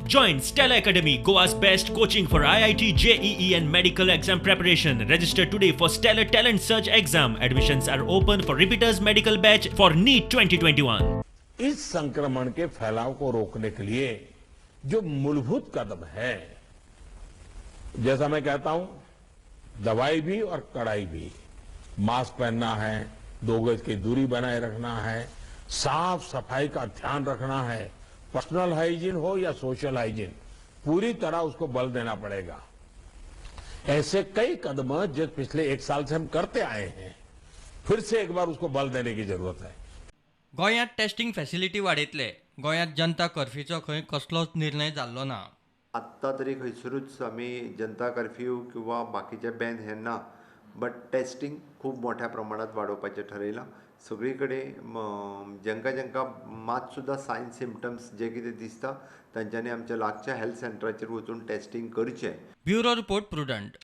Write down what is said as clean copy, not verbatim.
Join Stellar Academy, Goa's best coaching for IIT, JEE, and medical exam preparation. Register today for Stellar Talent Search exam. Admissions are open for repeaters medical batch for NEET 2021. इस संक्रमण K फैलाव को रोकने K लिए जो मूलभूत कदम है, जैसा मैं कहता हूं, दवाई भी और कड़ाई भी। मास्क पहनना है, 2 गज की दूरी बनाए रखना है, साफ सफाई का ध्यान रखना है, पर्सनल हाइजीन हो या सोशल हाइजीन, पूरी तरह उसको बल देना पड़ेगा। ऐसे कई कदम जो पिछले एक साल से हम करते आए हैं, फिर से एक बार उसको बल देने की जरूरत है। गोंयांत टेस्टिंग फॅसिलिटी वाडयतले. गोंयांत जनता कर्फ्यूचो खंय कसलोच निर्णय जाल्लो ना. आत्तां तरी खंयसरूच आमी जनता कर्फ्यू किंवा बाकीचे बॅन हे ना, बट टेस्टिंग खूब मोठ्या प्रमाणात वाडोवपाचें ठरयलां. सगळी कडेन जांकां जांकां मात सुद्दां सायन सिमटम्स जे कितें दिसता, तांच्यांनी आमच्या लागच्या हेल्थ सेंटराचेर वचून टेस्टिंग करचें. Bureau report, Prudent.